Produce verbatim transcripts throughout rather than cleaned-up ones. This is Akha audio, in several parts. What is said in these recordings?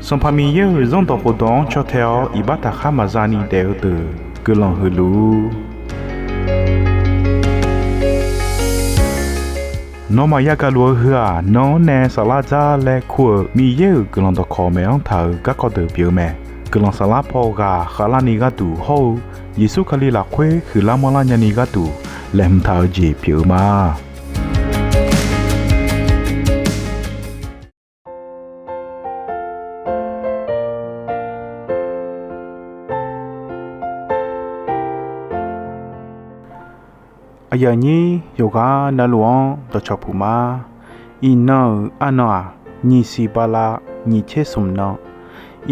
Sanqpaq Miqyaer-euq Zanrdawq khofdawq-anr caw tae-awr iqbax taqkhar maqza ni daef-eu deuq guiqlanq huiq luf-ur. Nawmaf yagaq luf-eu heu-aq, nan-anr nae saflar dzar laer kur-euq Miqyaer-euq guiqlanq dawqkawq maeq-anr taq-euq garkawv deuq pyeuf-eu mae. Guiqlanq saflar paw ghaq khavlarni gharduq hawr-eu Yeqsur Kali lafkhoer huiqlar manrlar nyani gharduq laeqhmq taq-eu jeq pyeuf-eu ma. Aqyuif aqnyir yawqghaq navluf-anr dawqcawq puq ma. Iqnan-euq arnan-aq, nyiq siq bala nyiq tser smq nan.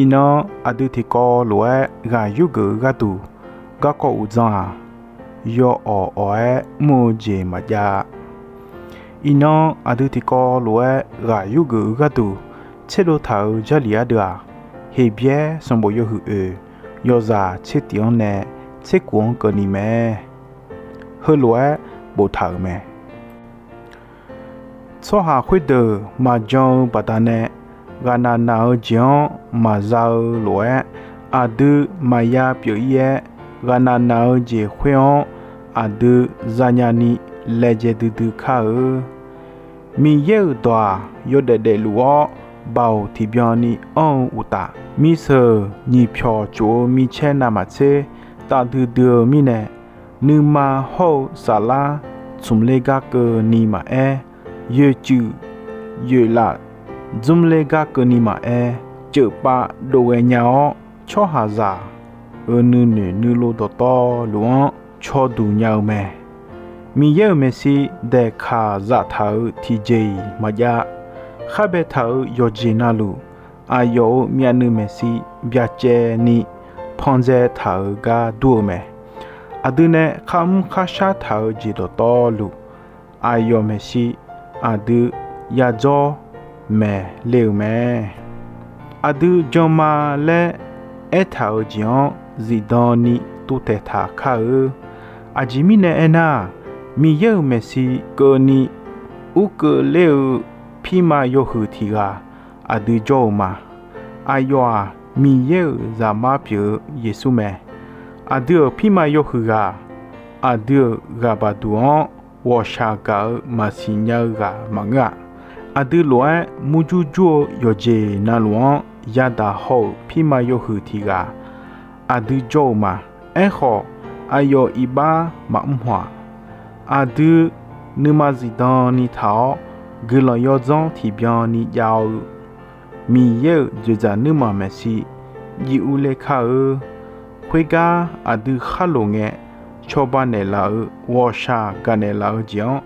Iqnan aqdui tiqkawv lof-aer ghaq yurgeuf-eu gharduq garkawv uqdzan-aq, yawawq awq-aer mr-eu jeq maqjav-a. Iqnan aqdui tiqkawv lof-aer ghaq yurgeuf-eu gharduq tserdov taq-euq Jarlif ardeuv-aq, Heqbyaer sanqbof yawhuiq oeq yawzaq tser tiq-anr nae tser kuf-anr keuvni mae. Heulof-aer boftaq-euq mae. Tsawrhaq khoerdeuq maqjan-eu baqdanae, ghaqnaq naq-eu jeq-anr maqza-eu lof-aer, aqdui maqya pyeuf-ir-aer, ghaqnaq naq-eu jeq khoer-anr aqdui zanya ni laejae duidui kar-eu. Miqyaer-euq dawq-aq, yawdaef daefluf-awr baoq tiqbyan ni anr-eu uqtaf, miseuq nyiq pyawq tsof-eu micaer navmaqtser taf duidui-eu mirnae, nuima hawr-eu saflar tsmq ler gar keuvni maqaer, yoeqcuif yoeqlaf dzmr ler gar keuvni maqaer, ceufpav dov ghaenya-awr, tsawrhaqzaq-euq nuinoeq nuilov dawqtawvluf-anr caw duq nya-eu mae. Miqyaer-euq maeqshi daeqkaq zaftaq-euq tiqjeq-iq maqjav. Khar baetaq-euq yawqjeq navluf, aqyawf-euq myavnuiv maeqshi byacaevni pandzae taq-euq gar dur-eu mae. Aqdui nae kharmr kharshar taq-eu jeq dawqtawvluf, aqyawf maeqshi aqdui yadzawr maeq le-euq mae. Aqdui jan ma laer aertaq-euq jeq-anr zifdan ni tuvtaeq taq kar-eu. Aqjeq mirnae aernar, Miqyaer-euq maeqshi keuvni urkeuv ler-eu pirma yawhuiq tiq ghaq aqdui jawr-eu ma. Aqyawf-aq, Miqyaer-euq Zaqmar pyeuf-eu Yeqsur mae. Aqdui-euq pirma yawhuiq ghaq, aqdui-euq ghaq baqduq-anr ghawqshaq gaq-eu maqsiq nya-eu ghaq maqngeur-a. Aqdui lof-aer murjur jur-eu yawqjeq navluf-anr yadaq haw-euq pirma yawhuiq tiq ghaq aqdui jawr-eu ma. Aerkhawf, aqyawf iqbax maqmr haw-aq. Aqdui nuima zifdan ni taq-awr, guiqlanq yawdzanr tiqbyan ni jav-eu Miqyaer-euq dzoeqdzaq nuirmanq maeqshi jiv urler kar-eu. Khoergar aqdui khar loq ngae, cawba naeqlaf-eu ghawqshaq gaqnaeq laf-eu jeq-anr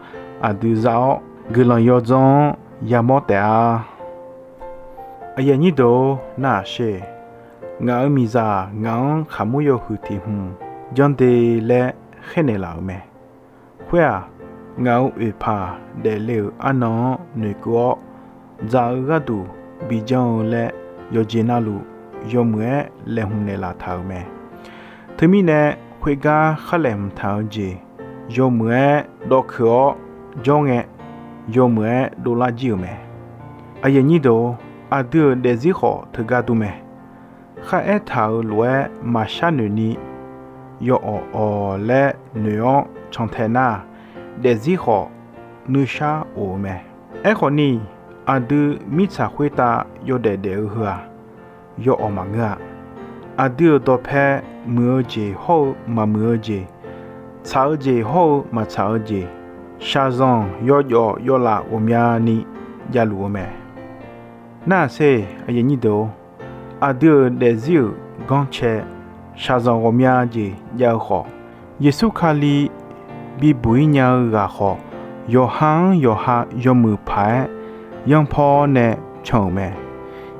aqdui za-awr, guiqlanq yawdzanr-anr yamawr taef-a. Aqyuif aqnyir deuq-or, nar-aq sher. Ngaq-euq miqzaq ngaq-anr kaqmur yawhuiq tiq hmq janr de laer khaernaeq laf-euq mae. Khoer-aq, ngaq-euq oeqpaq daefle-euq arnan-anr noeqkeuv-awr, dzaq-eu gharduq bi janr-eu laer yawqjeq navluf yawmuiq-aer laeqhmq naeqlaf taq-euq mae. Teumirnae, khoergar khar laeqhmq taq-eu jeq yawmuiq-aer dawvkeuq-awr jawr ngae, yawmuiq-aer dovlar jir-euq mae. Aqyuif aqnyir deuq-or, aqdui-euq daefzir khawf teugar dur mae. Khar aertaq-euq lof-aer maqshar noeq ni, yawawq awq laer noeq-awr cantae nar, daefzir khawf nuishar of-eu mae. Aerkhawf ni, aqdui mirtsaq khoertav yawdaef daef-eu heu-aq, yawawq maqngeur-a. Aqdui-euq dawqpae muiq-eu jeq hawr-eu maqmuiq-eu jeq, tsaq-eu jeq hawr-eu maqtsaq-eu jeq, shaqzanq yawjawf yawlaf ghawqmyani javluf-eu mae. Nar-aq sher, aqyuif aqnyir deuq-or, aqdui-euq daefzir-euq ganrcae shaqzanq ghawqmya jeq jav-eu khawf, Yeqsur Kali bibuq-ir nya-eu ghaq khawf, yawqha-anr yawqha yawmuiq paq-aer yanrpaw nae can-euq mae.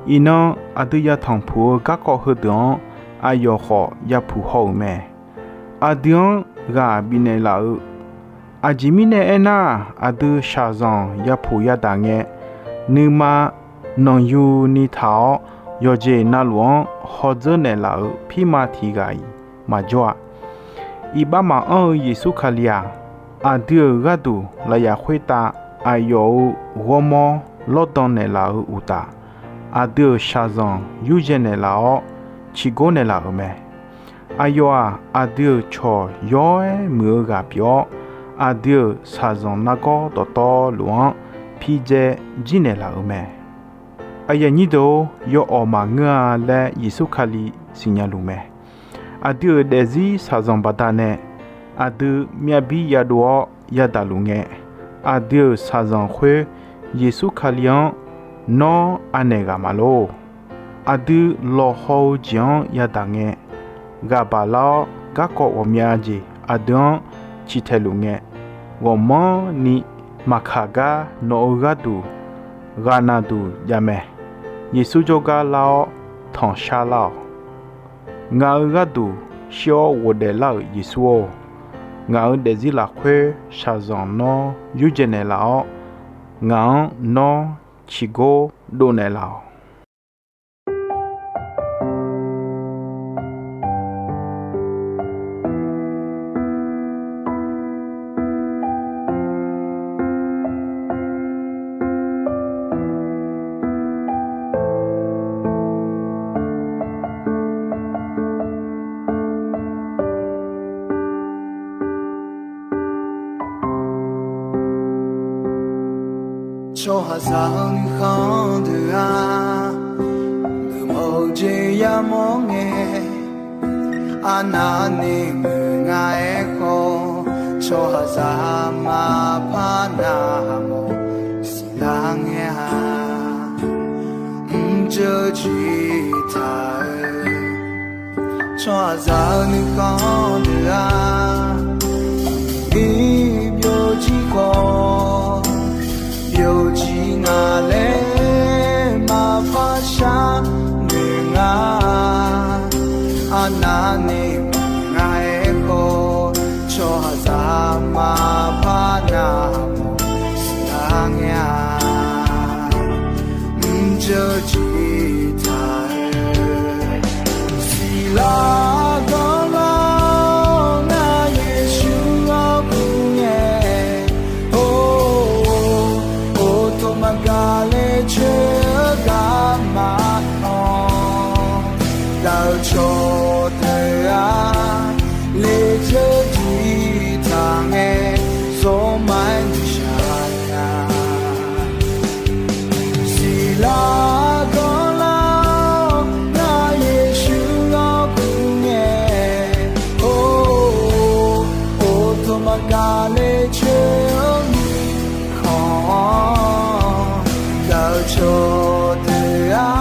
Iqnan aqdui yatanq puq-eu garkawv heudeuq-anr aqyawf khawf yapuq haw-euq mae. Aqdui-anr ghaq bifnaeq laf-eu, aqjeq mirnae aernar, aqdui shaqzanq yapuq yadaq ngae, nuima nanqyu ni taq-awr, yawqjeq navluf-anr hawdzeur naeqlaf-euq pirma tiq ghaq-iq maqjawr-a. Iqbax maqanr-eu Yeqsur Kali-aq, aqdui-euq gharduq lafyaf khoertav aqyawf-euq ghawrmawr lawrdan naeqlaf-eu uqtaf, aqdui-euq shaqzanq yurjae naeqlaf-awr, ciqgor naeqlaf-euq mae. Aqyawf-aq, aqdui-euq cawq yawr-aer muiq-eu ghaq pyeuf-awr, aqdui-euq shaqzanq nargawr dawqtawvluf-anr pirdzae jir naeqlaf-euq mae. Aqyuif aqnyir deuq-or, yawawq maqngeur-a laer Yeqsur Kali siqnya luf mae. Aqdui-euq daefzir shaqzanq baqdanae aqdui myavbir yadov-awr yadaq luf ngae, aqdui-euq shaqzanq khoer Yeqsur Kali-anr nawr anaeq ghaq maqlor. Aqdui lawqhaw-eu jeq-anr yadaq ngae, ghaqbaq lar-awr garkawv ghawqmya jeq aqdui-anr ciqtaeq luf ngae, ghawqmanrni maqkaq gar nawq-eu gharduq ghaqnaq duq jav mae. Yeqsur jawrgar lar-awr tanqshar lar-awq. Ngaq-euq gharduq shir-awr ghofdaef lar-euq Yeqsur-or, ngaq-euq daefzir lafkhoer shaqzanq nawr yurjae naeqlaf-awr, ngaq-anr nawr ciqgor dovnaeq laf-awq. Tsawrhaqzaq-eu nuikhanr deuq-aq, geufmawf-eu jeq yamawr ngae, arnavni muiq nga aerkhawf, tsawrhaqzaq maqpar navmawf siqlar ngae-a. Mrjeuv jiq taq-eu tsawrhaqzaq-eu nuikhanr deuq-aq, bi byovjir khawf, byovjir nga laer maqpar sharnoeq nga. Arnavni muiq nga aerkhawf, tsawrhaqzaq maqpar navmawf siqlar ngae-a. Mrjeuv jiq taq-eu siqlar ganr lar-awr, ngar Yeqsur-anr kur ngae, or, or, or, tov maqgaq le coer-eu gar maqanr, gaq-eu cawq deuq-aq, lejeur jiq taq ngae, zawrma-aer nuishaq nya. Siqlar ganr lar-awr, ngar Yeqsur-anr kur ngae, or, or, or, tov maqgaq le coer-eu mirkhanq-anr, gaq-eu cawq deuq-aq,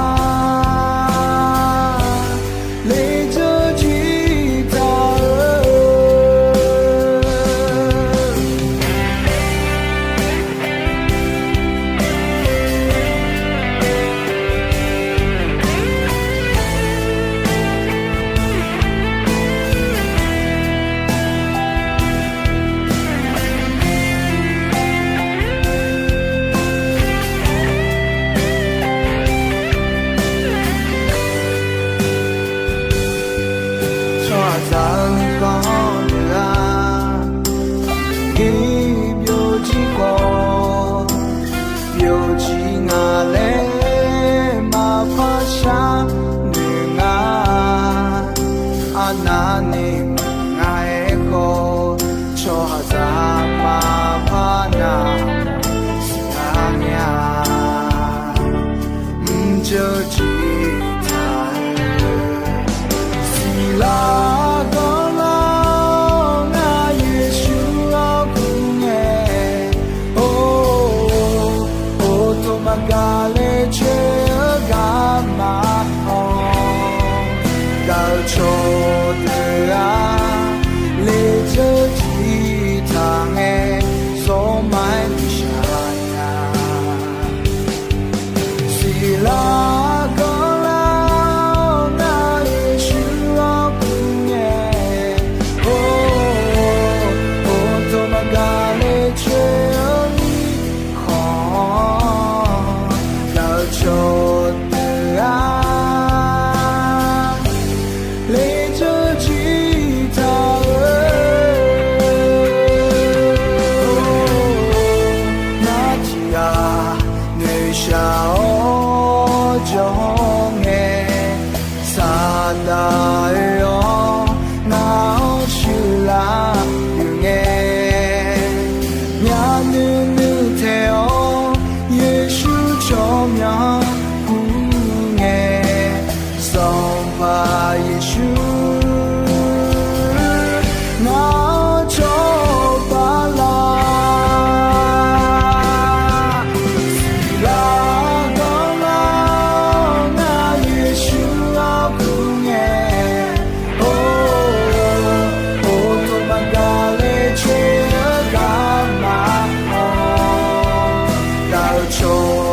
lejeur jiq taq-eu Tsawrhaqzaq-eu nuikhanr deuq-aq, geuf byovjir khawf, byovjir nga laer maqpar sharnoeq nga. Arnavni muiq nga aerkhawf, tsawrhaqzaq maqpar navmawf siqlar ngae-a. Mrjeuv jiq taq-eu siqlar ganr lar-awr, ngar Yeqsur-anr kur ngae, or, or, or, tov maqgaq le coer-eu gar maqanr, gaq-eu cawq deuq-aq, lejeur jiq taq ngae, zawrma-aer nuishaq nya. Siqlar ganr lar-awr, ngar Yeqsur-anr kur ngae, or, or, or, tov maqgaq le coer-eu mirkhanq-anr, gaq-eu cawq deuq-aq, lejeur jiq taq-eu, ngar tiqghaq noeqshaq-awr jawr shawr